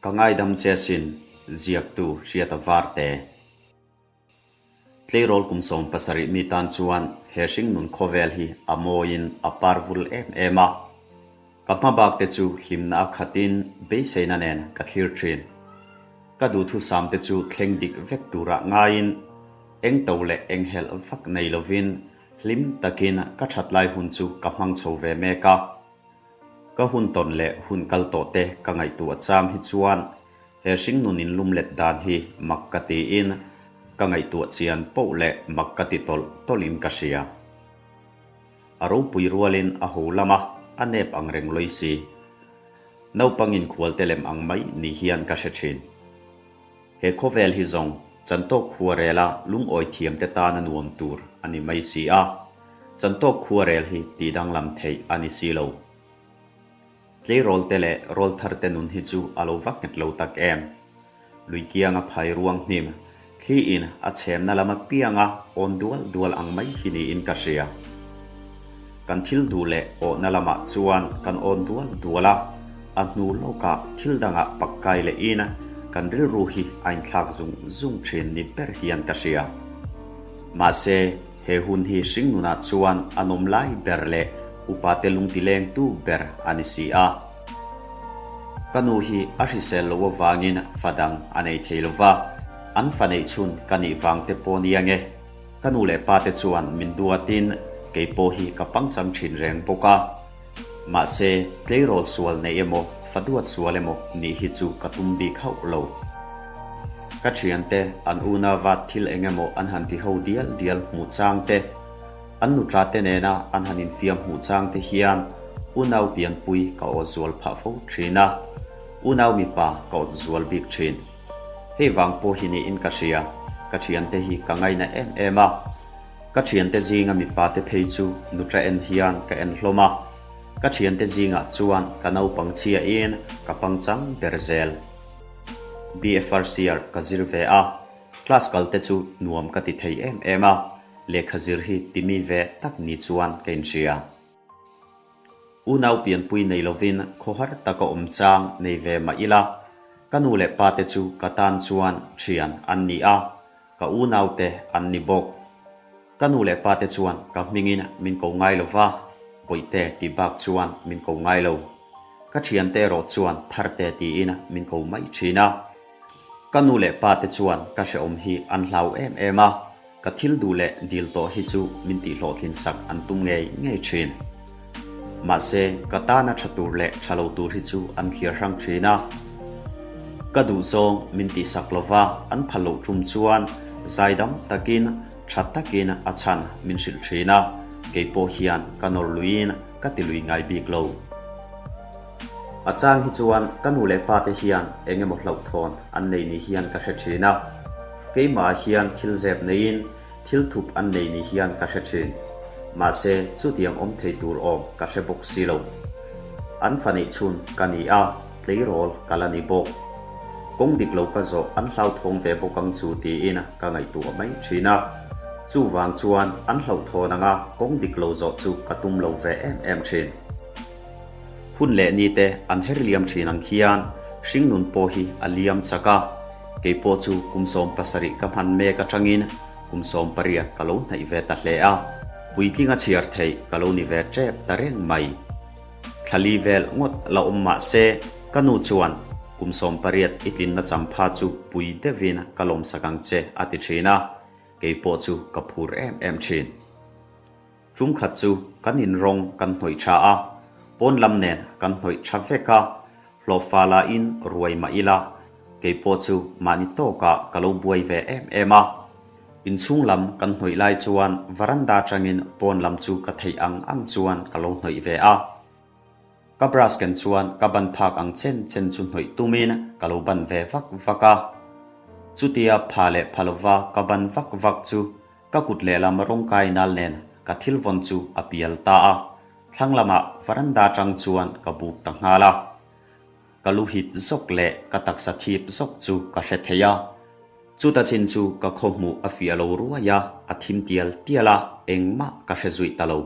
Ka ngaidam che asin, ziaktu Hriata Varte. Tleirawl kum 70 mi tan chuan he hringnun khawvel hi a mawiin a par vul em em a. Ka hmabak te chu hlimna a khatin beiseina nen ka thlir thin. Ka duhthusam te chu thleng dik vek turah ngaiin eng to leh eng helh vak nei lovin hlim takin ka that lai hun chu ka hmang chho ve mek a. Ka hun tawn leh hun kal tawh te ka ngaihtuah chang hi chuan he hringnun in lum let dan hi mak ka tiin ka ngaihtuah chian poh leh mak ka ti tawlh tawlh in ka hria. A ropui rualin a ho lam a, a nep ang reng lawih si. Naupang inkhual te lem ang mai ni hian ka hre thin. He khawvel hi zawng chantawk khuarela lungawi thiam te tana nuam tur a ni mai si a, chantawk khuarel hi tih danglam theih a ni si lo. Tleirawl te leh rawl thar te nun hi chu a lo va nghet lo tak em. Lui kianga phai ruang hnim, thli in a chhemna lam apianga awn dual dual ang mai hi niin ka hria. Kan thil duh leh awhna lamah chuan kan awn dual dual a, a hnu lawkah thil dangah pak kai leh in kan rilru hi a inthlak zung zung thin ni ber hian ka hria. Mahse, he hun hi hringnunah chuan a nawm lai ber leh upate lungtilengtu ber a ni si a. Ka nu hi a hrisel lo avangin fa dang a nei thei lo va, an fa neih chhun ka nih vang te pawh nia nge. Ka nu leh pa te chuan min duatin kei pawh hi ka pangchang thin reng bawk a. Mahse, tleirawl sual neih emaw, fa duat sual emaw nih hi chu ka tum bik hauh lo. Ka thiante an unauva thil eng emaw an han ti ho dial dial hmuh chang te, an nutla te nena an han infiam hmuh chang te hian unau pianpui ka awt zual phah fo thin a, unau mipa ka awt zual bik thin. Hei vang pawh hi niin ka hria, ka thiante hi ka ngaina em em a. Ka thiante zinga mipa te phei chu nutra en hian ka en hlawm a, ka thiante zingah chuan ka naupang chhiain ka pangchang ber zel. BFRCR ka zir ve a, class kal te chu nuam ka ti thei em em a, lehkha zir hi timi ve tak ni chuan ka inhria. Unau pianpui nei lovin khawhar taka awm chang nei ve mah ila, ka nu leh pa te chu ka tan chuan thian an ni a, ka unau te an ni bawk. Ka nu leh pa te chuan ka hmingin min ko ngai lo va, Bawihte tih bak chuan min ko ngai lo. Ka thiante erawh chuan Tharte tiin min ko mai thin a. Ka nu leh pa te chuan ka hrehawm hi an hlau em em a, ka thil duh leh dil tawh hi chu min tihhlawhtlin sak an tum ngei ngei thin. Mahse, ka tana tha tur leh tha lo tur hi chu an thlir hrang thin a. Ka duh zawng min tihsak lova an phal loh tum chuan zaidam takin tha takin a chhan min hrilh thin a, kei pawh hian ka nawr luiin ka ti lui ngai bik lo. A chang hi chuan ka nu leh pa te hian eng emaw hlauhthawn an nei ni hian ka hre thin a, keimah hian thil zep neiin thil thup an nei ni hian ka hre thin. Mahse, chutiang awm thei tur awm ka hre bawk si lo. An fa neih chhun ka ni a, tleirawl ka la ni bawk. Kawng dik lo ka zawh an hlauthawng ve bawk ang chu tiin ka ngaihtuah mai thin a. Chuvang chuan an hlauhthawn anga kawng dik lo zawh chu ka tum lo ve em em thin. Hun leh ni te an her liam thin ang hian hringnun pawh hi a liam chak a, kei pawh chu kum 70 ka hman mek atangin kum 18 ka lo hnaih ve ta hle a, puitling a chhiar theih ka lo ni ve tep ta reng mai. Thlali vel ngawt la awm mah se ka nu chuan kum 18 i tlinna champha chu pui deuhin ka lawmsak ang che a ti thin a, kei pawh chu ka phur em em thin. Tum khat chu kan in rawng kan hnawih tha a, pawn lam nen kan hnawih tha vek a, hlawhfa la in ruai mah ila, kei pawh chu mahni tawkah ka lo buai ve em em a. Inchhung lam kan hnawih lai chuan varanda atangin pawn lam chu ka theih ang ang chuan ka lo hnawih ve a. Ka brush ken chuan ka ban phak ang chen chen chu hnawih tumin ka lo ban ve vak vak a. Chutia pha leh pha lova ka ban vak vak chu Ka kut lehlam rawngkai nal nen ka thil vawn chu a pial ta a, thlang lamah varanda tang chuan ka buk ta nghal a. Ka lu hit zawk leh ka taksa thip zawk chu ka hre thei a. Chuta chin chu ka khawhmuh a fiah lo ruai a, a thim tial tial a, engmah ka hre zuih ta lo.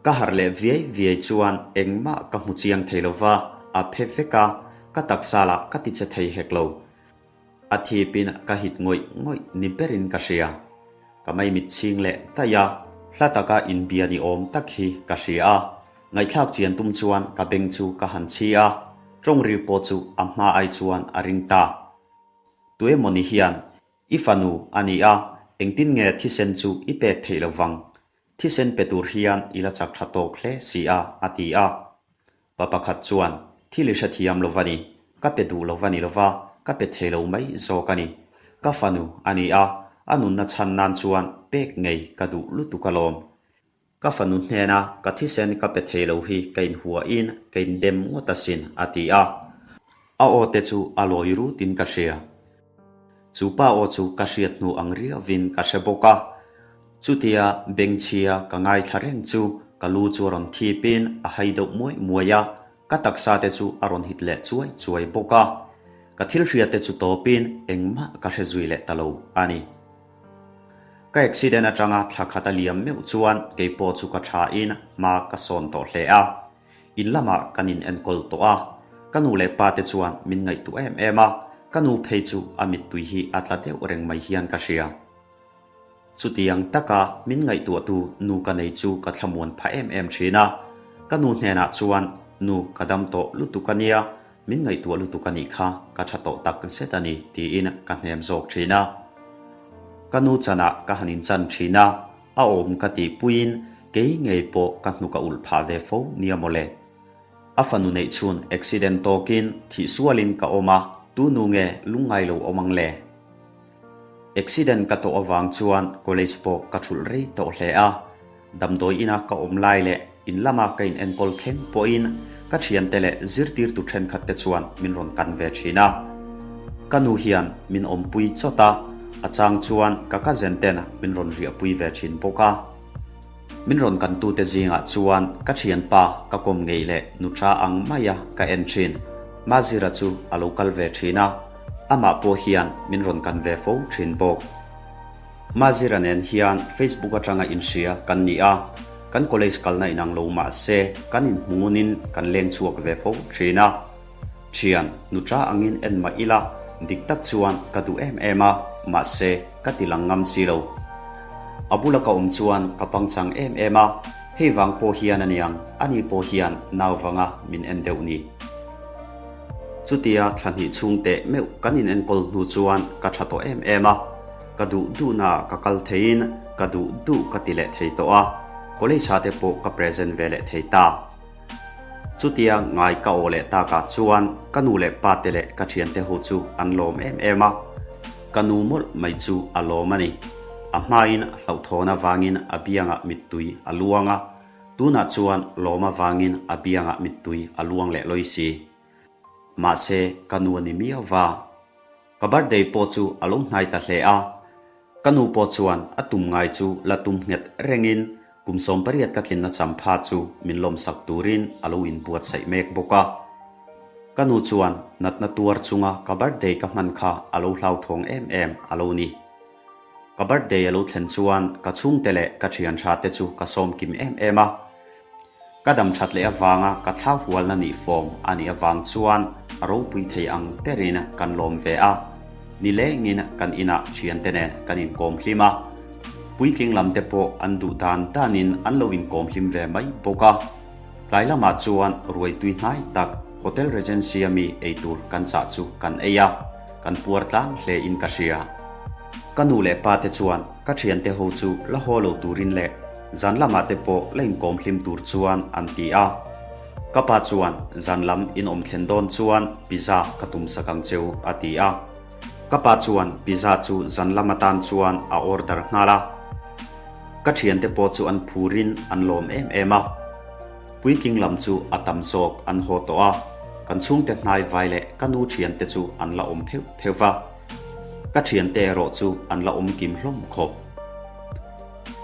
Ka harh leh viai viai chuan engmah ka hmu chiang thei lova, a phe vek a. Ka taksa lah ka ti che thei hek lo. A thipin ka hit ngawih ngawih ni berin ka hria. Ka maimit chhing leh daih a, hla taka inbia ni awm tak hi ka hria a. Ngaihthlak chian tum chuan ka beng chu ka han chhi a, tawng ri pawh chu a hma ai chuan a ring ta. Tuemawni hian I fanu a ni a, engtin nge thisen chu i pek theih lo vang? Thisen pe tur hian i la chak tha tawk hle si a, a ti a. Pa pakhat chuan, Thil i hrethiam lo va ni, ka pe duh lo va ni lova, ka pe thei lo mai zawk a ni. Ka fanu a ni a, a nunna chhan nan chuan pek ngei ka duh lutuk alawm. Ka fanu hnena ka thisen ka pe thei lo hi ka inhuahin ka indem ngawt asin, a ti a. A aw te chu a lawi rutin ka hria. Chu pa aw chu ka hriat hnu ang riauvin ka hre bawk a. Chutia bengchhia ka ngaithla reng chu ka lu chu a rawn thipin a hai deuh muai muai a, ka taksa te chu a rawn hit leh chuai chuai bawk a. Ka thil hriat te chu tawpin engmah ka hre zui leh ta lo a ni. Ka accident atanga thla khat a liam meuh chuan keipawh chu ka tha in hma ka sawn tawh hle a. In lamah kan in enkawl tawh a. Ka nu leh pa te chuan min ngaihtuah em em a, ka nu phei chu a mittui hi a tla deuh reng mai hian ka hria. Chutiang taka min ngaihtuahtu nu ka nei chu ka thlamuan phah em em thin a. Ka nu hnenah chuan, Nu, ka dam tawh lutuk a nia, Min ngaihtuah lutuk a nih kha, ka tha tawh tak zet a ni, tiin ka hnem zawk thin a. Ka nu chanah ka han inchan thin a, a awm ka tih puiin kei ngei pawh ka hnuk a ulh phah ve fo nia mawle. A fanu neih chhun accident tawkin thih sualin ka awm a, tu nu nge lungngai lo awm ang le? Accident ka tawh avang chuan college pawh ka thulh rei tawh hle a. Damdawi ina ka awm lai leh in lama ka in enkawl thleng pawhin ka thiante leh zirtirtu thenkhat te chuan min rawn kan ve thin a. Ka nu hian min awmpui chawt a, a chang chuan ka cousin ten min rawn riahpui ve thin bawk a. Min rawn kantute zingah chuan ka thianpa ka kawm ngei leh nuṭa ang maia ka en thin Mazira chu a lo kal ve thin a, amah pawh hian min rawn kan ve fo thin bawk. Mazira nen hian Facebook atanga inhria kan ni a, kan college kalna inang lo mah se kan inhmu ngunin kan leng chhuak ve fo thin a. Thian, nuṭa angin en mah ila dik tak chuan ka duh em em a, mahse ka ti lang ngam si lo. A bula ka awm chuan ka pangchang em em a, hei vang pawh hian aniang ani pawh hian nau vanga min en deuh ni. Chutia thla hnih chhung teh meuh kan inenkawl hnu chuan ka tha tawh em em a, ka duh duhnaah ka kal theiin ka duh duh ka ti leh thei tawh a, college ah te pawh ka present ve leh thei ta. Chutia ngai ka aw leh takah chuan ka nu leh pa te leh ka thiante ho chu an lawm em em a, ka nu mawlh mai chu a lawm a ni. A hmain hlauhthawn avangin a biangah mittui a luang a, Tunah chuan lawm avangin a biangah mittui a luang leh lawi si. Mahse, ka nu a ni miau va. Ka birthday pawh chu a lo hnai ta hle a. Ka nu pawh chuan a tum ngai chu la tum nghet rengin kum 18 ka tlinna champha chu min lawmsak turin a lo inbuatsaih mek bawk a. Ka nu chuan natna tuar chunga ka birthday ka hman kha a lo hlauthawng em em a lo ni. Ka birthday a lo thlen chuan ka chhungte leh ka thian tha te chu ka sawm kim em em a. Ka dam that leh avanga ka thla hualna nih fawm a nih avang chuan a ropui thei ang berin kan lawm ve a. Nilengin kan inah thiante nen kan inkawm hlim a. Puitling lam te pawh an duh dan danin an lo inkawm hlim ve mai bawk a. Tlai lamah chuan ruai tui hnai tak Hotel Regency a mi ei tur kan chah chu kan ei a, kan puar tlang hle in ka hria. Ka nu leh pa te chuan ka thiante ho chu la haw lo turin leh zan lamah te pawh la inkawm hlim tur chuan an ti a. Ka pa chuan zan lam in awm thlen dawn chuan pizza ka tum sak ang cheu a ti a. Ka pa chuan pizza chu zan lam atan chuan a order nghal a. Ka thiante pawh chu an phurin an lawm em em a. Puitling lam chu a tam zawk an haw tawh a, kan chhungte hnai vai leh ka nu thiante chu an la awm pheuh pheuh va. Ka thiante erawh chu an la awm kim hlawm khawp.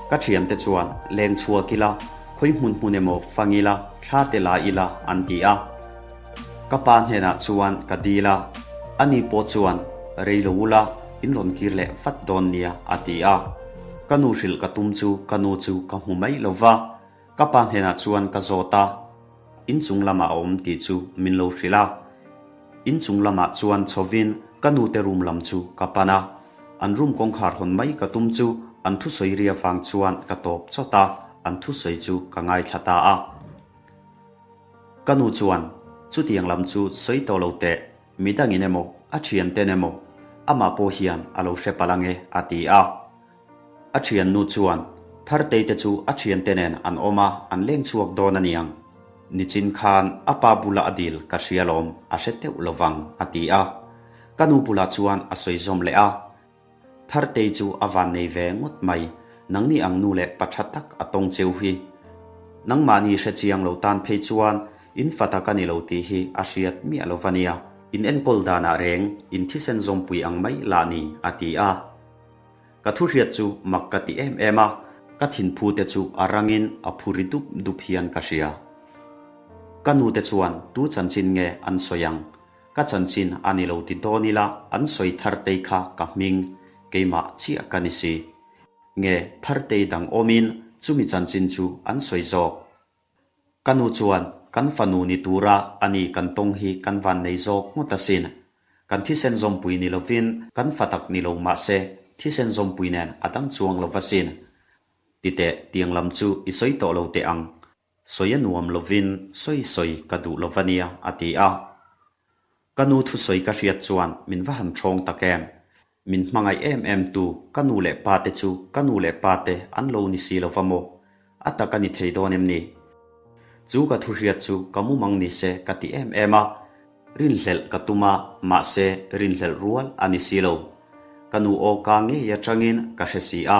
Ka thiante chuan leng chhuak ila, khawi hmun hmun emaw fang ila, thla te la ila an ti a. Ka pa hnenah chuan ka dil a, ani pawh chuan rei lo ula in rawn kir leh vat dawn nia a ti a. Ka nu hrilh ka tum chu ka nu chu ka hmu mai lo va, ka pa hnenah chuan ka zawt a, inchung lamah a awm tih chu min lo hrilh a. Inchung lamah chuan chhovin ka nute room lam chu ka pan a. An room kawngkhar hawn mai ka tum chu an thusawi ri avang chuan ka tawp chawt a, an thusawi chu ka ngaithla ta a. Ka nu chuan, Chutiang lam chu sawi tawh lo teh, midangin emaw, a thianten emaw, amah pawh hian a lo hre palh ange, a ti a. A thiannu chuan, Thartei te chu a thiante nen an awm a, an leng chhuak dawn a niang. Nichin khan a pa bula a dil ka hria lawm, a hre teuh lo vang, a ti a. Ka nu bulah chuan a sawi zawm leh a. Thartei chu a van nei ve ngawt mai, nangni ang nu leh pa tha tak a tawng cheu hi. Nangmahni hre chiang lo tan phei chuan in fa tak a ni lo tih hi a hriat miah lo va nia. In enkawl danah reng in thisen zawmpui ang mai lah ni, a ti a. Ka thu hriat chu mak ka ti em em a, ka thinphu te chu a rangin a phu ri dup dup hian ka hria. Ka nu te chuan tu chanchin nge an sawi ang? Ka chanchin a ni lo ti dawn ila an sawi Thartei kha ka hming, keimah chiah ka ni si. Nge Thartei dang awmin chumi chanchin chu an sawi zawk? Ka nu chuan kan fanu ni tura a ni kan tawng hi kan van nei zawk ngawt asin. Kan thisen zawmpui ni lovin kan fa tak ni lo mahse thisen zawmpui nen a dang chuang lo asin. Titeh tiang lam chu i sawi tawh lo teh ang. Sawi a nuam lovin sawi sawi ka duh lo va nia a ti a. Ka nu thusawi ka hriat chuan min va han ṭhawng tak em. Min hmangaih em em tu ka nu leh pa te chu ka nu leh pa te an lo ni si lo va maw? A tak a ni thei dawn em ni? Chu ka thu hriat chu ka mumang ni se ka ti em em a, rinhlelh ka tum a, mahse rinhlelh rual a ni si lo. Ka nu aw ka ngei atangin ka hre si a.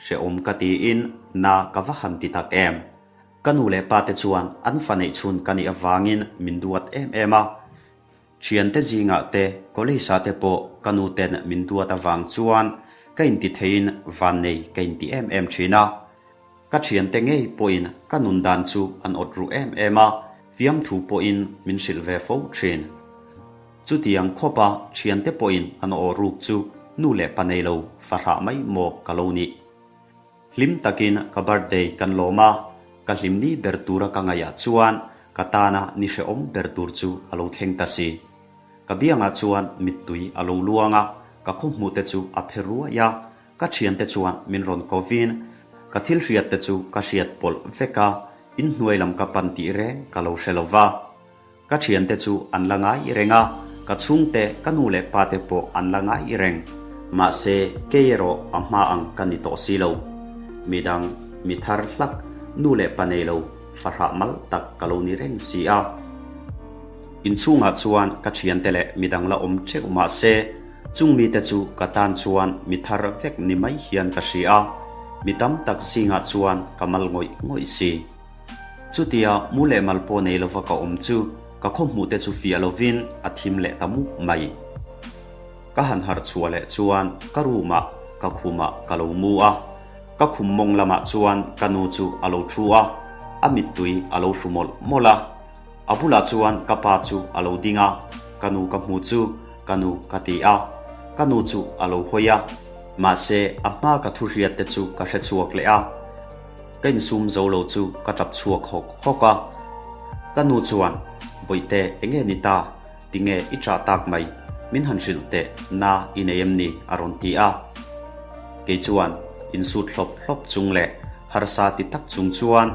Hrehawm ka tiin na ka va han ti tak em. Ka nu leh pa te chuan an fa neih chhun ka nih avangin min duat em em a. Thiante zingah te, college ah te pawh ka nu ten min duat avang chuan ka inti theiin vannei ka inti em em thin a. Ka thiante ngei pawhin ka nun dan chu an awt ru em em a, fiamthu pawhin min hrilh ve fo thin. Chutiang khawpa thiante pawhin an aw ruk chu nu leh pa nei lo fahrah mai maw ka lo nih. Hlim takin ka birthday kan lawm a, ka hlimni ber tura ka ngaihah chuan ka tana ni hrehawm ber tur chu a lo thleng ta si. Ka biangah chuan mittui a lo luang a, ka khawhmuh te chu a phe ruai a, ka thiante chuan min rawn kovin ka thil hriat te chu ka hriat pawlh vek a, inhnuai lam ka pan tih reng ka lo hre lo va. Ka thiante chu an la ngai reng a, ka chhungte, ka nu leh pate pawh an la ngai reng. Mahse, kei erawh a hma ang ka ni tawh si lo. Midang, mi thar hlak, nu leh pa nei lo, fahrah mal tak ka lo ni reng si a. Inchhungah chuan ka thiante leh midang la awm teuh mahse, chung mite chu ka tan chuan mi thar vek ni mai hian ka hria a, mi tam tak zingah chuan ka mal ngawih ngawih si. Chutia mu leh mal pawh nei lova ka awm chu ka khaw hmuh te chu fiah lovin a thim leh ta mup mai. Ka han harh chhuah leh chuan ka room ah ka khum ah ka lo mu a, ka khum mawng lamah chuan ka nu chu a lo thu a, a mittui a lo hru mawlh mawlh a. A bulah chuan ka pa chu a lo ding a, ka nu ka hmu chu ka nu ka ti a, ka nu chu a lo hawi a, mahse a hma ka thu hriat te chu ka hre chhuak leh a. Ka insum zo lo chu ka tap chhuak hawk hawk a. Ka nu chuan, Bawihte, enge ni ta? Tinge i chah tak mai? Min han hrilh teh, na i nei em ni? a rawn ti a. Kei chuan insut hlawp hlawp chung leh harsa ti tak chung chuan,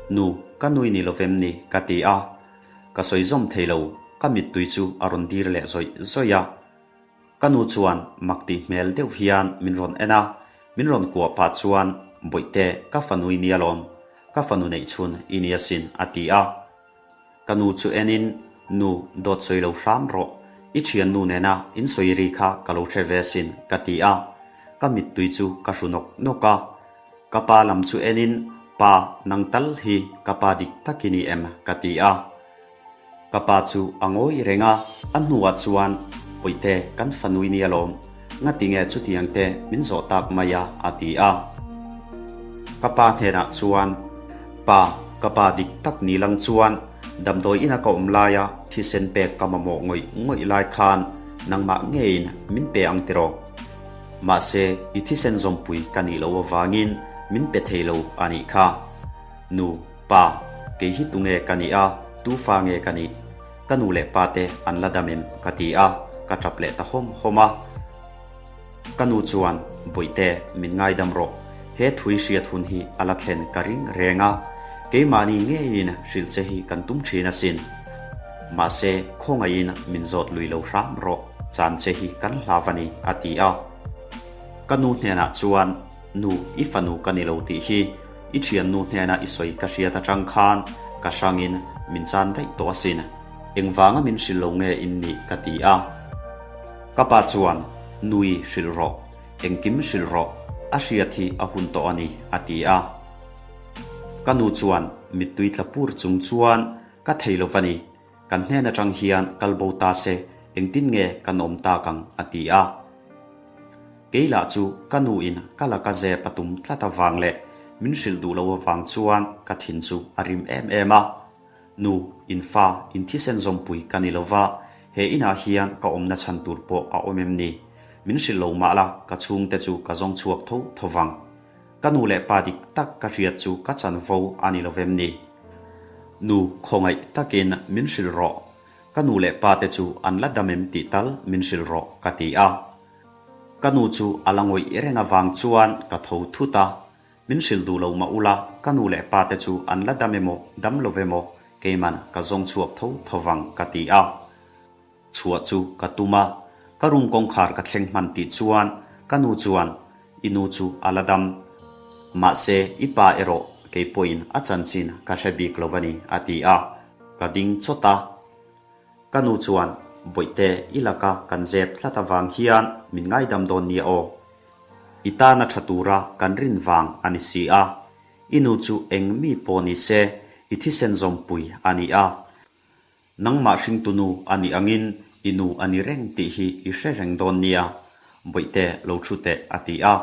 Nu, ka nui ni lovem ni? ka ti a. Ka sawi zawm thei lo, ka mittui chu a rawn dir leh zawih zawih a. Ka nu chuan mak tih hmel deuh hian min rawn en a, min rawn kuah pah chuan, Bawihte, ka fanu i nia lawm, ka fanu neih chhun i nia sin, a ti a. Ka nu chu enin, Nu, dawt sawi lo hram rawh, i thiannu nena in sawi ri kha ka lo hre ve asin, ka ti a. Ka mittui chu ka hru nawk nawk a. Ka pa lam chu enin, Pa, nang tal hi ka pa dik tak i ni em? ka ti a. Ka pa chu a ngawi reng a, a hnuah chuan, Puite, kan fanui nia lawm, ngatinge chutiang te min zawh tak mai a? a ti a. Ka pa hnenah chuan, Pa, ka pa dik tak ni lang chuan damdawi ina ka awm laia thisen pek ka mamawh ngawih ngawih lai khan nangmah ngeiin min pe ang tiraw? Mahse, i thisen zawmpui ka nih loh avangin min pe thei lo a nih kha. Nu, Pa, kei hi tunge ka nih a, tu fa nge ka nih? Ka nu leh pa te an la dam em? ka ti a, ka tap leh ta hawm hawm a. Ka nu chuan, Bawihte, min ngaidam rawh. He thui hriat hun hi a la thlen ka ring reng a, keimahni ngeiin hrilh che hi kan tum thin asin. Mahse, khawngaihin min zawt lui lo hram rawh, chan che hi kan hlav a ni, a ti a. Ka nu hnenah chuan, Nu, i fanu ka ni lo tih hi i thiannu hnena i sawi ka hriat atang khan ka hrangin min chan daih tawh asin. Engvanga min hrilh lo nge in nih ka ti a. Ka pa chuan, Nui hrilh rawh, engkim hrilh rawh, a hriat hi a hun tawh a ni, a ti a. Ka nu chuan mittui tla pur chung chuan, Ka thei lo va ni, kan hnen atang hian kal bo ta se, engtin nge kan awm tak ang, a ti a. Kei lah chu ka nu in ka laka zep a tum tlat avang leh min hrilh duh lo avang chuan ka thin chu a rim em em a. Nu, in fa, in thisen zawmpui ka ni lova, he inah hian ka awmna chhan tur pawh a awm em ni? Min hrilh lo mah la, ka chhungte chu ka zawng chhuak tho tho vang. Ka nu leh pa dik tak ka hriat chu ka chanvo a ni lovem ni? Nu, khawngaih takin min hrilh rawh. Ka nu leh pa te chu an la dam em tih tal min hrilh rawh, ka ti a. Ka nu chu a la ngawih reng avang chuan ka tho thut a. Min hrilh duh lo mah ula, ka nu leh pa te chu an la dam emaw, dam lo emaw, keiman ka zawng chhuak tho tho vang ka ti a. Chhuah chu ka tum a, ka room kawngkhar ka thleng hman tih chuan ka nu chuan i nu chu a la dam. Mahse, i pa erawh kei pawhin a chanchin ka hre bik lo a ni a ti a, ka ding chawt a. Ka nu chuan Bawihte i laka kan zep tlat avang hian min ngaidam dawn nia aw. I tana tha tura kan rin vang a ni si a, i nu chu eng mi pawh ni se i thisen zawmpui a ni a. Nangmah hringtunu a nih angin i nu a ni reng tih hi i hre reng dawn nia, Bawihte lo thu teh a ti a.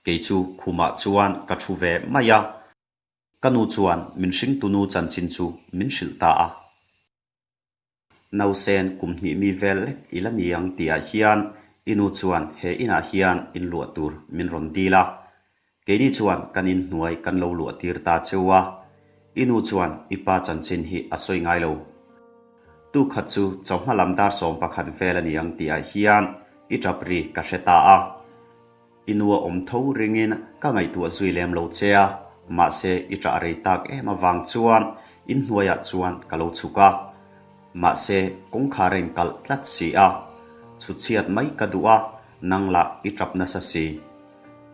Kei chu khumah chuan ka thu ve mai a. Ka nu chuan min hringtunu chanchin chu min hrilh ta a. Nausen kum hnih mi vel lek i la ni ang tihah hian i nu chuan he inah hian inluah tur min rawn dil a. Keini chuan kan inhnuai kan lo luah tir ta cheu a, i nu chuan i pa chanchin hi a sawi ngai lo. Tu khat chu chawhma lam dar 11 vel a ni ang tihah hian i tap ri ka hre ta a. I nu a awm tho ringin ka ngaihtuah zui lem lo che a, mahse i ṭah rei tak em avang chuan inhnuaiah chuan ka lo chhuk a. Mahse kawngkhar a inkalh tlat si a, chhutchhiat mai ka duh a, nang lah i ṭap nasa si.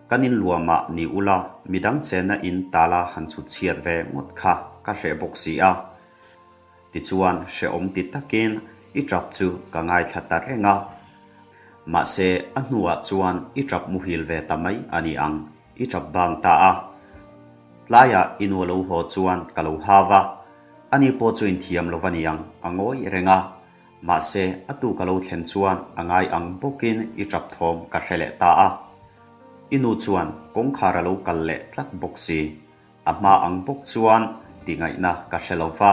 Kan inluamah ni ula midang chenna in tala han chhutchhiat ve ngawt kha ka hreh bawk si a. Tichuan hrehawm ti takin i ṭap chu ka ngaithla ta reng a. Mahse, a hnuah chuan i ṭap muhil ve ta mai a ni ang, i ṭap bang ta a. Tlaiah i nu a lo haw chuan ka lo hau a, ani pawh chu inthiam lo va ni ang, a ngawi reng a. Mahse, a tu ka lo thlen chuan a ngai ang bawkin i ṭap thawm ka hre leh ta a. I nu chuan kawngkhar a lo kal leh tlat bawk si. A hma ang bawk chuan tingaihna ka hre lo va.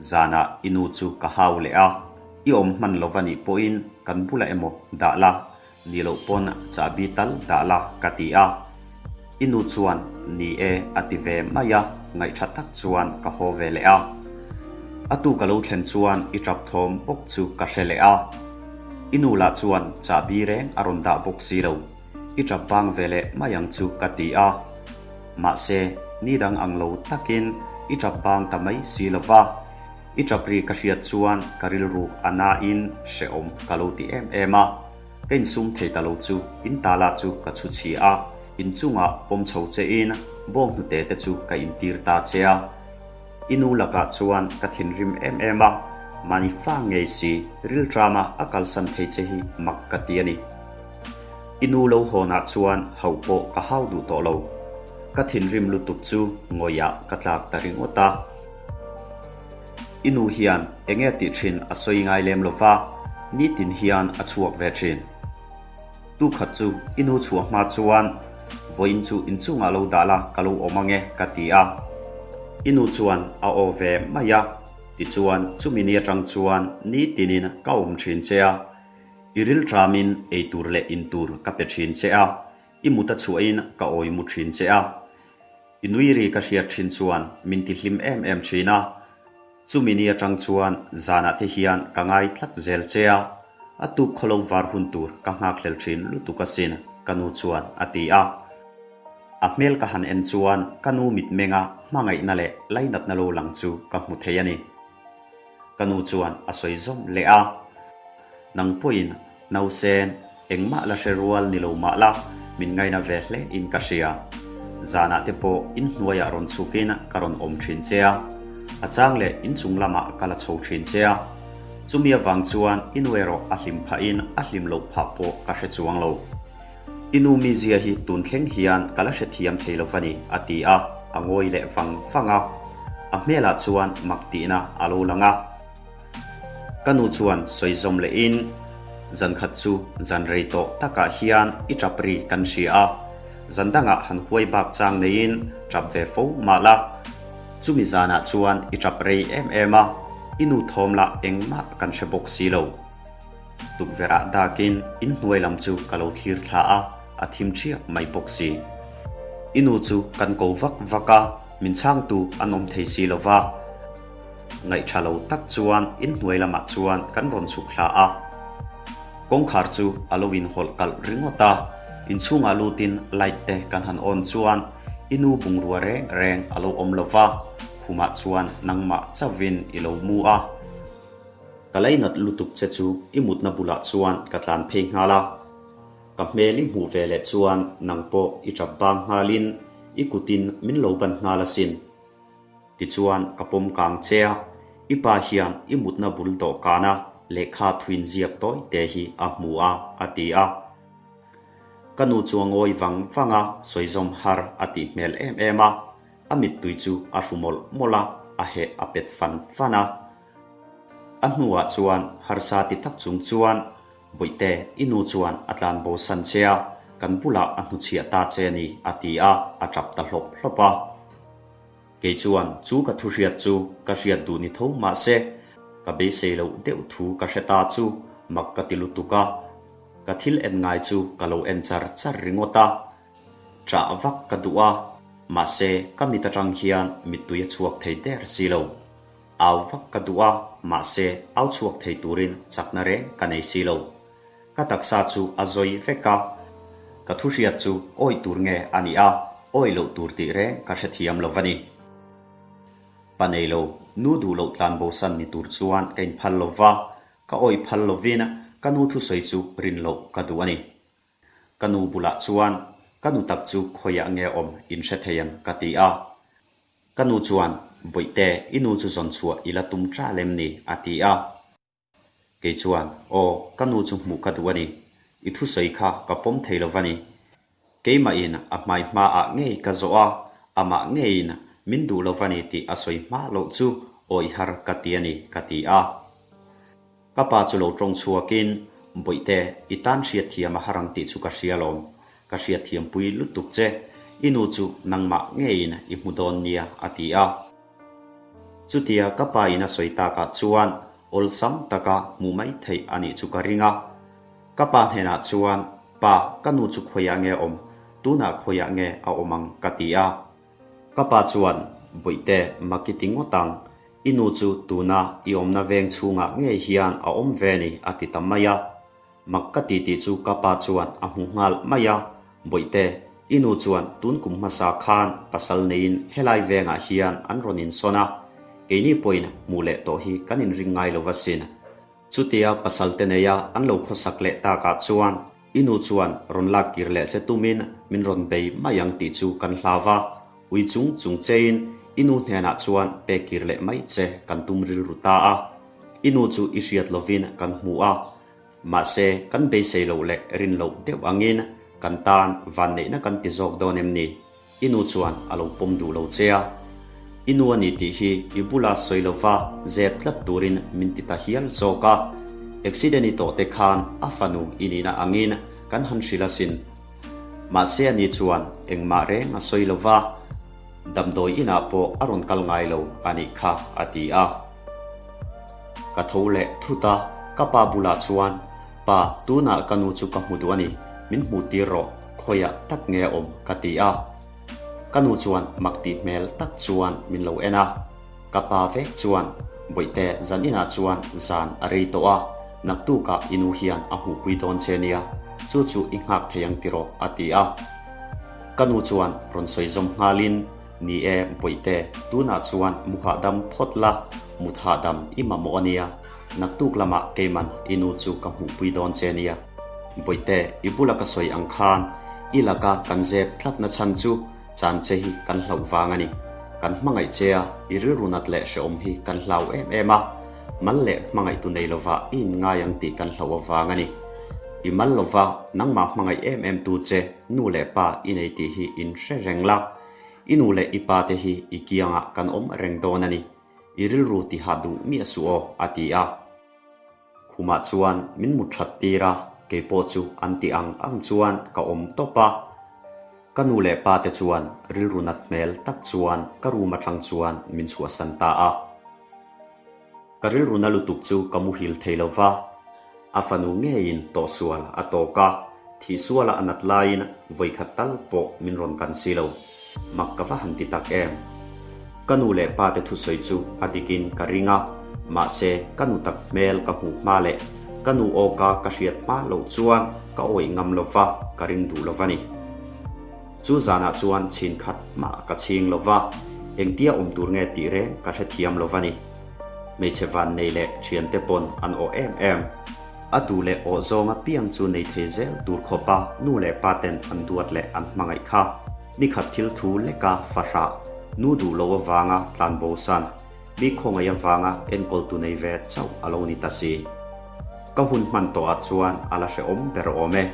Zanah i nu chu ka hau leh a, i awm hman lo va nih pawhin kan bulah emaw dah la, ni loh pawn chahbi tal dah la ka ti a. I nu chuan ni e a ti ve mai a, ngaihṭha tak chuan ka haw ve leh a. A tu ka lo thlen chuan i ṭap thawm bawk chu ka hre leh a. I nu lah chuan chahbi reng a rawn dah bawk si lo, i ṭap bang ve leh mai ang chu ka ti a. Mahse, ni dang ang lo takin i ṭap bang ta mai si lo va. I ṭap ri ka hriat chuan ka rilru a nain hrehawm ka lo ti em em a. Ka insum thei ta lo chu in tala chu ka chhu chhi a, inchungah pawm chho chein bawnghnute te chu ka intir ta che a. I nu lakah chuan ka thinrim em em a, mahni fa ngei si rilṭama a kalsan thei che hi mak ka ti a ni. I nu lo hawnah chuan hauh pawh ka hau duh tawh lo. Ka thinrim lutuk chu ngawihah ka tlak ta ringawt a. I nu hian enge tih thin a sawi ngai lem lo va, nitin hian a chhuak ve thin. Tu khat chu i nu chhuah hma chuan vawiin chu inchungah lo dah la ka lo awm ange ka ti a. I nu chuan a aw ve mai a, tichuan chumi ni atang chuan nitinin ka awm thin che a. I rilṭamin eitur leh intur ka pe thin che a, i mut a chhuahin ka awi mu thin che a. I nui ri ka hriat thin chuan min ti hlim em em thin a. Chumi ni atang chuan zanah te hian ka ngai tlat zel che a, a tuk khawlo var hun tur ka nghakhlel thin lutuk asin, ka nu chuan a ti a. A hmel ka han en chuan ka nu mitmenga hmangaihna leh lainatna lo lang chu ka hmu thei a ni. Ka nu chuan a sawi zawm leh a, Nang pawhin nausen engmah la hre rual ni lo mah la, min ngaina ve hle in ka hria. Zanah te pawh inhnuaiah rawn chhukin ka rawn awm thin che a, a chang leh inchung lamah ka la chho thin che a. Chumi avang chuan i nu erawh a hlim phahin a hlim loh phah pawh ka hre chuang lo. I nu mizia hi tun thleng hian ka la hrethiam thei lo va ni, a ti a, a ngawi leh vang vang a. A hmelah chuan mak tihna a lo lang a. Ka nu chuan sawi zawm lehin, Zan khat chu zan rei tawh takah hian i tap ri kan hria a, zan dangah han huai bak chang neiin tap ve fo mah la. Chumi zanah chuan i tap rei em em a, i nu thawm lah engmah kan hre bawk si lo. Tukverh-ah dakin inhnuai lam chu ka lo thlir thla a, a thim ṭhiap mai bawk si. I nu chu kan ko vak vak a, min chhangtu an awm thei si lo va. Ngaihṭha lo tak chuan inhnuai lamah chuan kan rawn chhuk thla a. Kawngkhar chu a lo inhawlh kalh ringawt a, inchhungah lutin light te kan han on chuan i nu bungrua reng reng a lo awm lo va, khumah chuan nangmah chauhin i lo mu a. Ka lainat lutuk che chu i mutna bulah chuan ka tlan phei nghal a, ka hmel i hmuh ve leh chuan nang pawh i tap bang nghalin i kutin min lo ban nghal asin. Tichuan ka pawm kang che a, i pa hian i mutna bul dawhkana lehkha thuin ziak tawi te hi a hmu a, a ti a. Ka nu chu a ngawi vang vang a, sawizawm har a tih hmel em em a, a mittui chu a hru mawlh mawlh a, a heh a pet fan fan a. A hnuah chuan harsa ti tak chung chuan, Bawihte, i nu chuan a tlan bo san che a, kan bulah a hnuchhiah ta che a ni, a ti a, a tap ta hlawp hlawp a. Kei chuan chu ka thu hriat chu ka hriat duh ni tho mahse, ka beisei loh deuh thu ka hre ta chu mak ka ti lutuk a, ka thil en ngai chu ka lo en char char ringawt a. Ṭah vak ka duh a, mahse ka mit aṭang hian mittui a chhuak thei der si lo. Au vak ka duh a, mahse au chhuak thei turin chakna reng ka nei si lo. Ka taksa chu a zawi vek a, ka thu hriat chu awih tur nge a nih a, awih loh tur tih reng ka hrethiam lo va ni. Pa nei lo, nu duh loh tlan bosan ni tur chuan ka inphal lo va, ka awih phal lovin ka nu thusawi chu rin loh ka duh a ni. Ka nu bulah chuan, Ka nu tak chu khawiah nge awm in hre thei em? ka ti a. Ka nu chuan, Bawihte, i nu chu zawn chhuah i la tum ṭal em ni? a ti a. Kei chuan, Aw, ka nu chu hmuh ka duh a ni. I thusawi kha ka pawm thei lo va ni. Keimahin a hmai hmaah ngei ka zawh a, amah ngeiin min duh lo va ni tih a sawi hma loh chu awih har ka ti a ni, ka ti a. Ka pa chu lo tawng chhuakin, Bawihte, i tan hriatthiam a har ang tih chu ka hria lawm. Ka hriatthiampui lutuk che. I nu chu nangmah ngeiin i hmu dawn nia, a ti a. Chutia ka pa in a sawi takah chuan awlsam taka hmuh mai theih a nih chu ka ring a. Ka pa hnenah chuan, Pa, ka nu chu khawiah nge a awm? Tunah khawiah nge a awm ang? ka ti a. Ka pa chuan, Bawihte, mak i ti ngawt ang. I nu chu tuna i awmna veng chhungah ngei hian a awm ve ni, a ti ta mai a. Mak ka ti tih chu ka pa chuan a hmu nghal mai a, Bawihte, i nu chuan tun kum hmasa khan pasal neiin helai vengah hian an rawn insawn a, keini pawhin hmuh leh tawh hi kan inring ngai lo va sin. Chutia pasal te neia an lo khawsak leh takah chuan i nu chuan rawn lak kir leh che tumin min rawn bei mai ang tih chu kan hlau va, ui chung chung chein i nu hnenah chuan pek kir leh mai che kan tum rilru ta a. I nu chu i hriat lovin kan hmu a, mahse kan beisei loh leh rin loh deuh angin kan tan vanneihna kan ti zawk dawn em ni? I nu chuan a lo pawm duh lo che a, i nu a ni tih hi i bula sawi lova zep tlat turin min ti ta hial zawk a. Accident i tawh te khan a fanu i nihna angin kan han hrilh asin. Mahse ani chuan engmah reng a sawi lova, damdawi inah pawh a rawn kal ngai lo a nih kha a ti a. Ka tho leh thut a, ka pa bulah chuan, Pa, tunah ka nu chu ka hmu duh a ni, min hmuh tir rawh, khawiah tak nge a awm? ka ti a. Ka nu chuan mak tih hmel tak chuan min lo en a. Ka pa vek chuan, Bawihte, zan inah chuan zan a rei tawh a, naktukah i nu hian a hmuhpui dawn che nia, chu chu i nghak thei ang tiraw a ti a. Ka nu chuan rawn sawi zawm nghalin, Ni e, Bawihte, tunah chuan mu hahdam phawt la, mut hahdam i mamawh a nia, naktuk lamah keiman i nu chu ka hmuhpui dawn che nia. Bawihte, i bula ka sawi ang khan i laka kan zep tlatna chhan chu chan che hi kan hlauh vang a ni. Kan hmangaih che a, i rilru nat leh hrehawm hi kan hlau em em a, mal leh hmangaihtu nei lova i inngai ang tih kan hlauh avang a ni. I mal lova nangmah hmangaih em em tu che nu leh pa i nei tih hi in hre reng la, i nu leh i pa te hi i kiangah kan awm reng dawn a ni. I rilru tihah duh miah suh aw, a ti a. Khumah chuan min mut that tir a, kei pawh chu an ti ang ang chuan ka awm tawp a. Ka nu leh pa te chuan rilru nat hmel tak chuan ka room atang chuan min chhuahsan ta a. Ka rilru na lutuk chu ka muhil thei lo va, a fanu ngeiin tawhsual a tawk a, thihsuala a nat laiin vawikhat tal pawh min rawn kan si lo. Mak ka va han ti tak em? Ka nu leh pa te thusawi chu a dikin ka ring a, mahse ka nu tak hmel ka hmuh hma leh ka nu awka ka hriat hma loh chuan ka awih ngam lo va, ka ring duh lo va ni. Chu zanah chuan chhin khat mah ka chhing lo va, engtia awm tur nge tih reng ka hrethiam lo va ni. Hmeichhe vannei leh thiante pawn an awh em em. A duh leh awh zawng apiang chu nei thei zel tur khawpa nu leh pa ten an duat leh an hmangaih kha. Nikhat thil thu leka fahrah, nu duh lo avanga tlan bosan, mi khawngaih avanga enkawltu nei ve chauh a lo ni ta si. Ka hun hman tawhah chuan a la hrehawm ber awm e.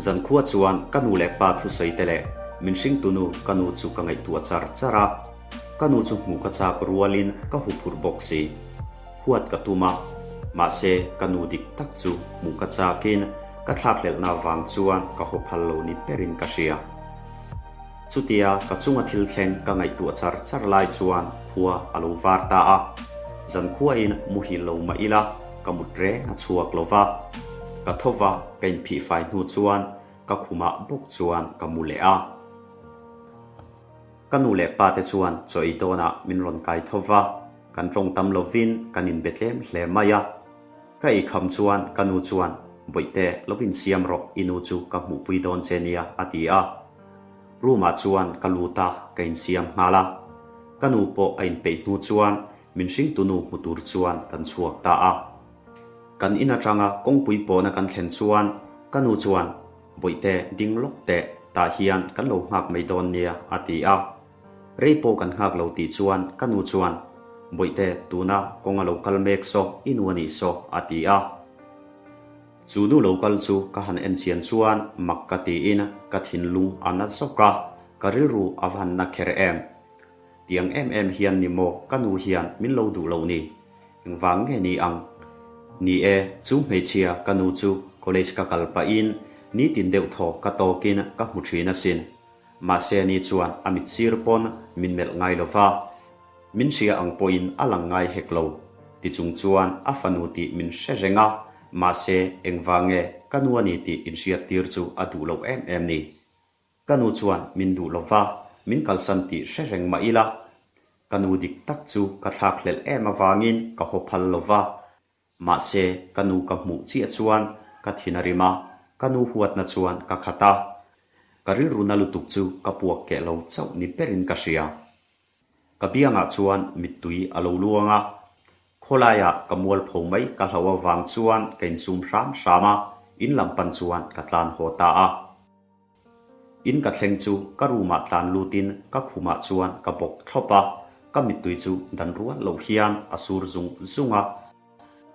Zankhua chuan ka nu leh pa thusawi te leh min hringtunu ka nu chu ka ngaihtuah char char a. Ka nu chu hmuh ka chak rualin ka huphurh bawk si. Huat ka tum a, mahse ka nu dik tak chu hmuh ka chakin ka thlakhlelhna vang chuan ka haw phal lo ni berin ka hria. Chutia ka chunga thil thleng ka ngaihtuah char char lai chuan khua a lo var ta a, zankhuain muhil lo mah ila ka mut reng a chhuak lo va. Ka tho va, ka inphihfai hnu chuan ka khumah bawk chuan ka mu leh a. Ka nu leh pa te chuan chaw ei dawnah min rawn kai tho va, kan tawng tam lovin kan inbe tlem hle mai a. Ka ei kham chuan ka nu chuan, Bawihte, lo insiam rawh, i nu chu ka hmuhpui dawn che nia, a ti a. Room-ah chuan ka lut a, ka insiam nghal a. Ka nu pawh a inpeih hnu chuan min hringtu nu hmu tur chuan kan chhuak ta a. Kan in atanga kawngpui pawna kan thlen chuan ka nu chuan, Bawihte ding lawk teh, tah hian kan lo nghak mai dawn nia, a ti a. Rei pawh kan nghak lo tih chuan ka nu chuan, Bawihte, tuna kawng a lo kal mek saw, i nu a nih saw, a ti a. Chu nu lo kal chu ka han en chian chuan mak ka tiin ka thinlung a na zawk a, ka rilru a va han na kher em. Tiang em em hian ni maw ka nu hian min lo duh lo ni? Engvang nge ni ang? Ni e, chu hmeichhia ka nu chu college ka kal pahin nitin deuh thaw ka tawkin ka hmu thin asin. Mahse ani chuan a mit sir pawn min melh ngai lo va, min hria ang pawhin a lang ngai hek lo. Tichung chuan a fanu tih min hre reng a, mahse engvang nge ka nu a ni tih inhriattir chu a duh lo em em ni? Ka nu chuan min duh lo va, min kalsan tih hre reng mah ila, Ka nu dik tak chu ka thlak hlelh em avangin ka haw phal lo va, mahse ka nu ka hmuh chiah chuan ka thin a rim a, ka nu huatna chuan ka khat a. Ka rilru na lutuk chu ka puak keh lo chauh ni berin ka hria. Ka biangah chuan mittui a lo luang a, khawlaiah ka mualpho mai ka hlauh avang chuan ka insum hram hram a, in lam pan chuan ka tlan haw ta a. In ka thleng chu ka room ah tlan lutin ka khumah chuan ka bawk thlawp a, ka mittui chu dan rual loh hian a sur zung zung a.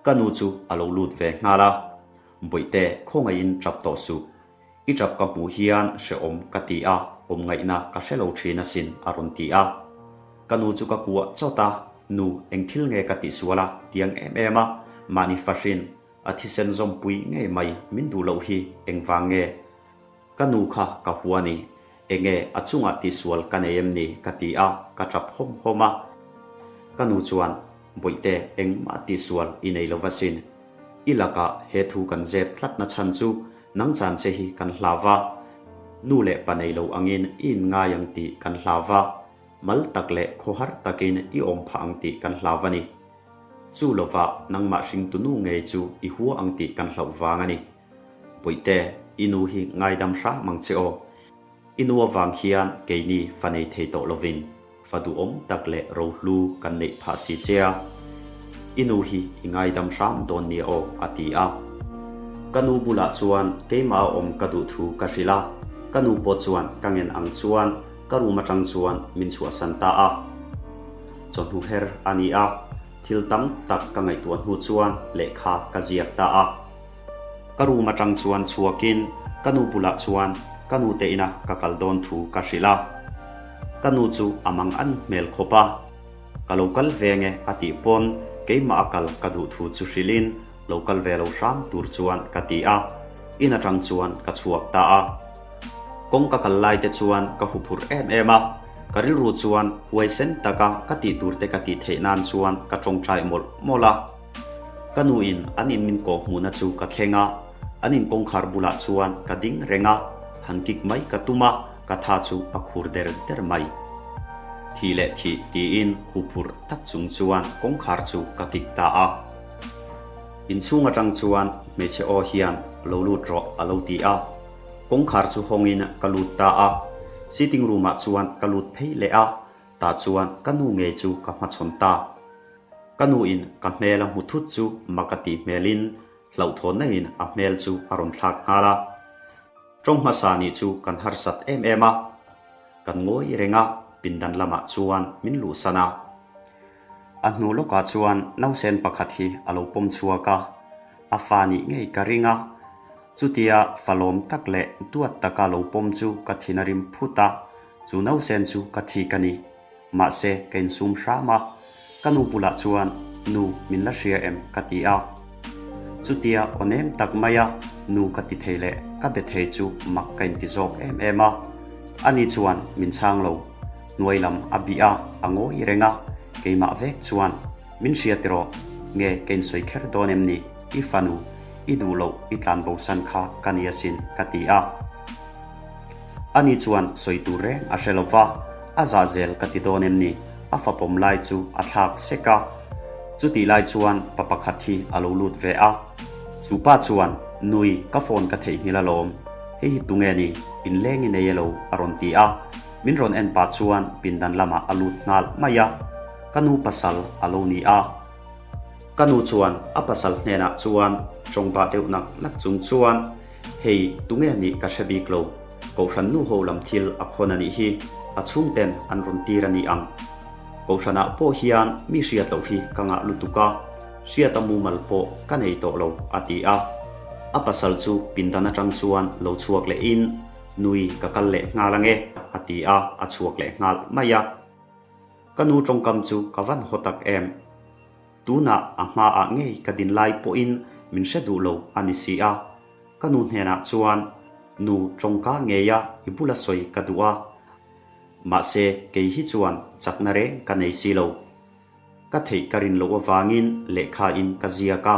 Ka nu chu a lo lut ve nghal a, Bawihte khawngaihin tap tawh suh. I tap ka hmuh hian hrehawm ka ti a, awm ngaihna ka hre lo thin asin a rawn ti a. Ka nu chu ka kuah chawt a, Nu, eng thil nge ka tihsual a tiang em em a, mahni fahrin A thisen zawmpui ngei mai min duh loh hi engvang nge? Ka nu kha ka hua ni. Enge a chungah tihsual ka nei em ni? ka ti a, ka tap hawm hawm a. Ka nu chuan, Bawihte, engmah tihsual i nei lo va sin. I lakah he thu kan zep tlatna chhan chu nang chan che hi kan hlau va. Nu leh pa nei lo angin i inngai ang tih kan hlau va. Mal tak leh khawhar takin i awm phah ang tih kan hlau va ni. Chu lovah nangmah hringtunu ngei chu i hua ang tih kan hlauh vang a ni. Bawihte, i nu hi ngaidam hram ang che aw. I nu avang hian keini fa nei thei tawh lovin fa duhawm tak leh rohlu kan neih phah si che a. I nu hi i ngaidam hram dawn nia aw, a ti a. Ka nu bulah chuan keimah a awm ka duh thu ka hrilh a, ka nu pawh chuan ka ngen ang chuan ka room atang chuan min chhuahsan ta a. Chawhnu her a ni a, thil tam tak ka ngaihtuah hnu chuan lehkha ka ziak ta a. Ka room atang chuan chhuakin ka nu bulah chuan ka nu te ina ka kal dawn thu ka hrilh a. Ka nu chu a mang an hmel khawp a. Ka lo kal ve nge a tih pawn keimah a kal ka duh thu chu hrilhin lo kal ve lo hram tur chuan ka ti a. In atang chuan ka chhuak ta a. Kawng ka kal lai te chuan ka huphurh em em a. Ka rilru chuan huaisen taka ka tih tur te ka tih theih nan chuan ka tawngtai mawlh mawlh a. Ka nu in an in min kawh hmuhna chu ka thleng a, an in kawngkhar bulah chuan ka ding reng a, han kik mai ka tum a, ka tha chu a khur der der mai. Thih leh thih tiin huphurh tak chung chuan kawngkhar chu ka kik ta a. Inchhung atang chuan hmeichhe aw hian lo lut rawh a lo ti a, kawngkhar chu hawngin ka lut ta a, sitting room ah chuan ka lut phei leh a, tah chuan ka nu ngei chu ka hmachhawn ta. Ka nu in ka hmel a hmu thut chu mak a tih hmel in hlauhthawnna in a hmel chu a rawn thlak nghal a. Tawng hmasa nih chu kan harsat em em a, kan ngawi reng a, pindan lamah chuan min luhsan a. A hnu lawkah chuan nausen pakhat hi a lo pawm chhuak a, a fa nih ngei ka ring a. Chutia fa lawm tak leh duat taka lo pawm chu ka thin a rim phut a, chu nausen chu ka thik a ni. Mahse, ka insum hram a, ka nu bulah chuan, Nu, min la hria em? ka ti a. Chutia aw nem tak maia nu ka ti thei leh ka be thei chu mak ka inti zawk em em a. Ani chuan min chhang lo, hnuai lam a bih a, a ngawi reng a, keimah vek chuan, Min hria tiraw? Nge ka insawi kher dawn em ni? I fanu, i duh loh i tlan bosan kha ka ni asin, ka ti a. Ani chuan sawi tur reng a hre lo va, a zah zel ka ti dawn em ni? A fapawm lai chu a thlak sek a. Chutih lai chuan pa pakhat hi a lo lut ve a. Chu pa chuan, Nui, ka phone ka theihnghilh alawm. Hei hi tunge ni? Inleng i nei elo? a rawn ti a. Min rawn en pah chuan pindan lamah a lut nghal mai a. Ka nu pasal a lo ni a. Ka nu chuan a pasal hnenah chuan tawngba deuh nak nak chung chuan, Hei, tunge nih ka hre bik lo. Kohhran nu ho lam thil a khawn a nih hi, a chhungten an rawn tir a ni ang. Kohhranah pawh hian mi hriat loh hi ka ngah lutuk a, hriat a mumal pawh ka nei tawh lo, a ti a. A pasal chu pindan atang chuan lo chhuak lehin, Nui, ka kal leh nghal ange, a ti a, a chhuak leh nghal mai a. Ka nu tawngkam chu ka van haw tak em? Tunah a hmaah ngei ka din lai pawhin min hre duh lo a ni si a. Ka nu hnenah chuan, Nu tawngka ngeia i bula sawi ka duh a. Mahse, kei hi chuan chakna reng ka nei si lo. Ka theih ka rin loh avangin lehkha in ka ziak a.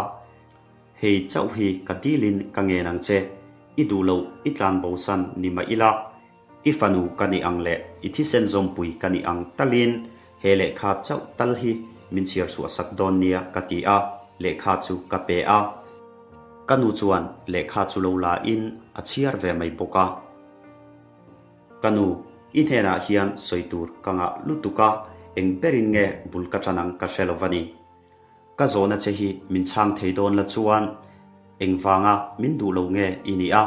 Hei chauh hi ka dilin ka ngen ang che. I duh loh i tlan bosan ni mah ila. I fanu ka nih ang leh i thisen zawmpui ka nih ang talin he lehkha chauh tal hi min chhiar chhuah sak dawn nia ka ti a, lehkha chu ka pe a. Ka nu chuan lehkha chu lo la in a chhiar ve mai bawk a. Ka nu, i hnenah hian sawi tur ka ngah lutuk a, eng berin nge bul ka tan ang ka hre lo va ni. Ka zawhna che hi min chhang thei dawn la chuan engvanga min duh lo nge i nih a?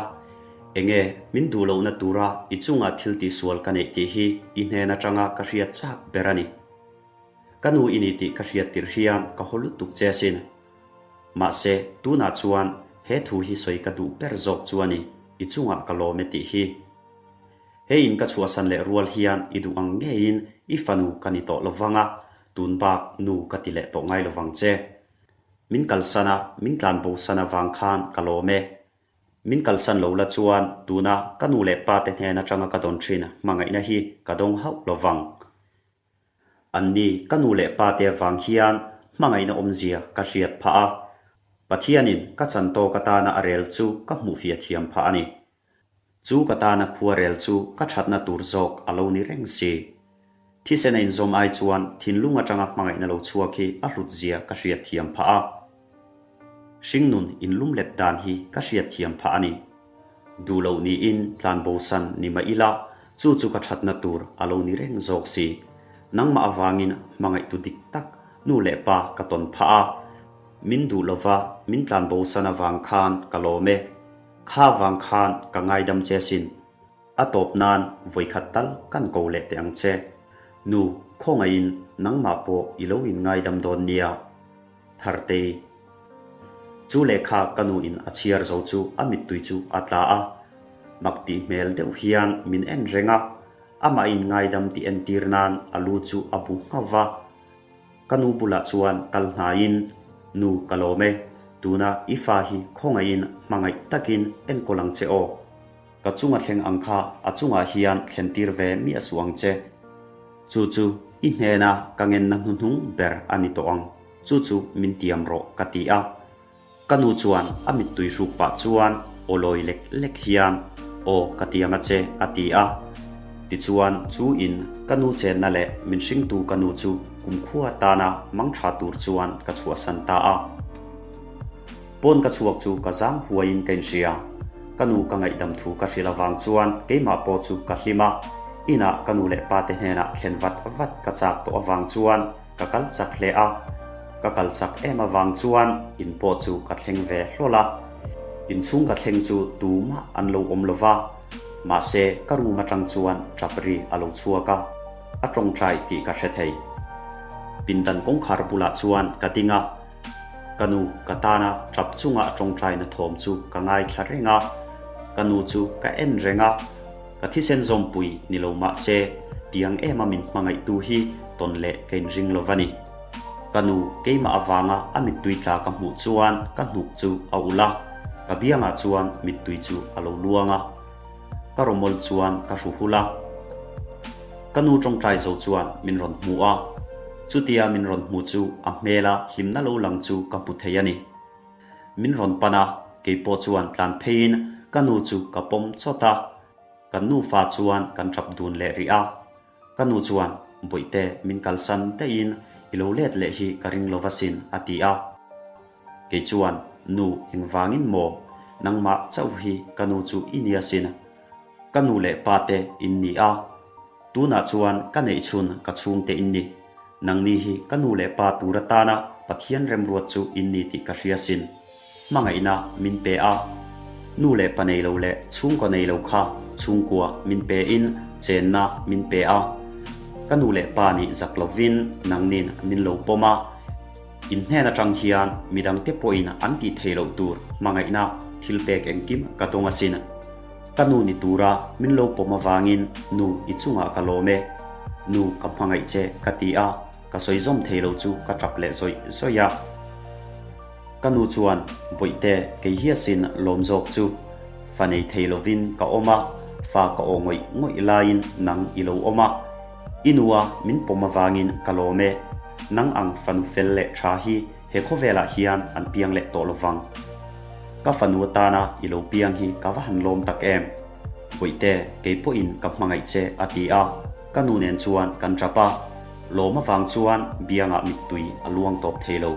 Enge min duh lohna tura i chunga thil tihsual ka neih tih hi i hnen atanga ka hriat chak ber a ni. Ka nu i ni tih ka hriat tirh hian ka haw lutuk che asin. Mahse, tunah chuan he thu hi sawi ka duh ber zawk chu a ni, i chungah ka lawm e tih hi. He in ka chhuahsan leh rual hian i duh ang ngeiin i fanu ka ni tawh lovang a, tun bak nu ka ti leh tawh ngai lovang che. Min kalsan a, min tlan bosan avang khan ka lawm e. Min kalsan lo la chuan tuna ka nu leh pa te hnen atanga ka dawn thin hmangaihna hi ka dawng hauh lovang. Anni ka nu leh pa te avang hian hmangaihna awmzia ka hriat phah a, Pathianin ka chan tawk atana a rel chu ka hmuhfiah thiam phah a ni. Chu ka tana khuarel chu ka thatna tur zawk a lo ni reng si. Thisen a inzawm ai chuan thinlung atanga hmangaihna lo chhuak hi a hlut zia ka hriat thiam phah a. Hringnun inlum let dan hi ka hriat thiam phah a ni. Duh loh niin tlan bosan ni mah ila, chu chu ka thatna tur a lo ni reng zawk si. Nangmah avangin hmangaihtu dik tak nu leh pa ka tawn phah a. Min duh lova min tlan bosan avang khan ka lawm e. Kha vang khan ka ngaidam che sin. A tawp nan vawikhat tal kan ko leh teh ang che. Nu, khawngaihin nangmah pawh i lo in ngaidam dawn nia. Thartei. Chu lehkha ka nu in a chhiar zo chu a mittui chu a tla a. Mak tih hmel deuh hian min en reng a. Amah in ngaidam tih entir nan a lu chu a bu nghauh va. Ka nu bulah chuan kal hnaiin, Nu ka lawm e, tuna i fa hi khawngaihin hmangaih takin enkawl ang che aw. Ka chunga thleng ang kha a chungah hian thlentir ve miah suh ang che. Chu chu i hnena ka ngenna hnuhnung ber a ni tawh ang, chu chu min tiam rawh ka ti a. Ka nu chuan a mittui hruk pah chuan aw lawi lek lek hian, Aw ka tiam a che a ti a. Tichuan chu in ka nu chenna leh min hringtu ka nu chu kumkhua tana mangtha tur chuan ka chhuahsan ta a. Pawn ka chhuak chu ka zang huaiin ka inhria. Ka nu ka ngaihdam thu ka hrilh avang chuan keimah pawh chu ka hlim a, inah ka nu leh pa te hnenah thlen vat vat ka chak tawh avang chuan ka kal chak hle a. Ka kal chak em avang chuan in pawh chu ka thleng ve hlawl a. Inchhung ka thleng chu tumah an lo awm lo va, mahse ka room atang chuan tap ri a lo chhuak a, a tawngtai tih ka hre thei. Pindan kawngkhar bulah chuan ka ding a. Ka nu ka tana tap chunga a tawngtaina thawm chu ka ngaithla reng a, ka nu chu ka en reng a, ka thisen zawmpui ni lo mah se tiang ema min hmangaihtu hi tawn leh ka inring lo va ni. Ka nu keimah avanga a mittui tla ka hmuh chuan ka hnuk chu a ulh a, ka biangah chuan mittui chu a lo luang a. Ka rawmawl chuan ka hru hul a. Ka nu tawngtai zo chuan min rawn hmu a, chutia min rawn hmu chu a hmela hlimna lo lang chu ka hmu thei a ni. Min rawn pan a, keipawh chuan tlan pheiin ka nu chu ka pawm chawt a, kan nufa chuan kan tap dun leh rih a. Ka nu chuan, Bawihte, min kalsan daihin i lo let leh hi ka ring lo va sin, a ti a. Kei chuan, Nu, engvangin maw? Nangmah chauh hi ka nu chu i nia sin. Ka nu leh pa te in ni a. Tunah chuan ka neih chhun ka chhungte in ni. Nangni hi ka nu leh pa tur atana Pathian remruat chu in ni tih ka hria sin. Hmangaihna min pe a. Nu leh pa nei lo leh chhungkaw nei lo kha chhungkua min pe in chenna min pe a. Ka nu leh pa nih zak lovin nangnin min lo pawm a. In hnen atang hian midangte pawhin an tih theih loh tur hmangaihna thil pek engkim ka dawng asin. Ka nu ni tura min lo pawm avangin nu i chungah ka lawm e. Nu ka hmangaih che ka ti a, ka sawi zawm thei lo chu ka tap leh zawih zawih a. Ka nu chuan, Bawihte, kei hi asin lawm zawk chu. Fa nei thei lovin ka awm a, fa ka aw ngawih ngawih laiin nang i lo awm a. I nua min pawm avangin ka lawm e. Nang ang fanu fel leh tha hi he khawvelah hian an piang leh tawh lovang. Ka fanu atana i lo piang hi ka va han lawm tak em. Bawihte, kei pawhin ka hmangaih che a ti a, ka nu nen chuan kan tap a. Lawm avang chuan biangah mittui a luang tawp thei lo.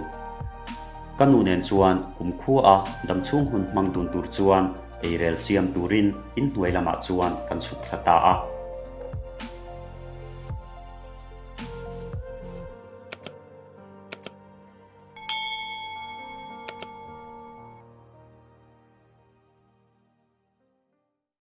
Ka nu nen chuan kumkhua a damchhung hun hmang dun tur chuan eirel siam turin inhnuai lamah chuan kan chhuk thla ta a.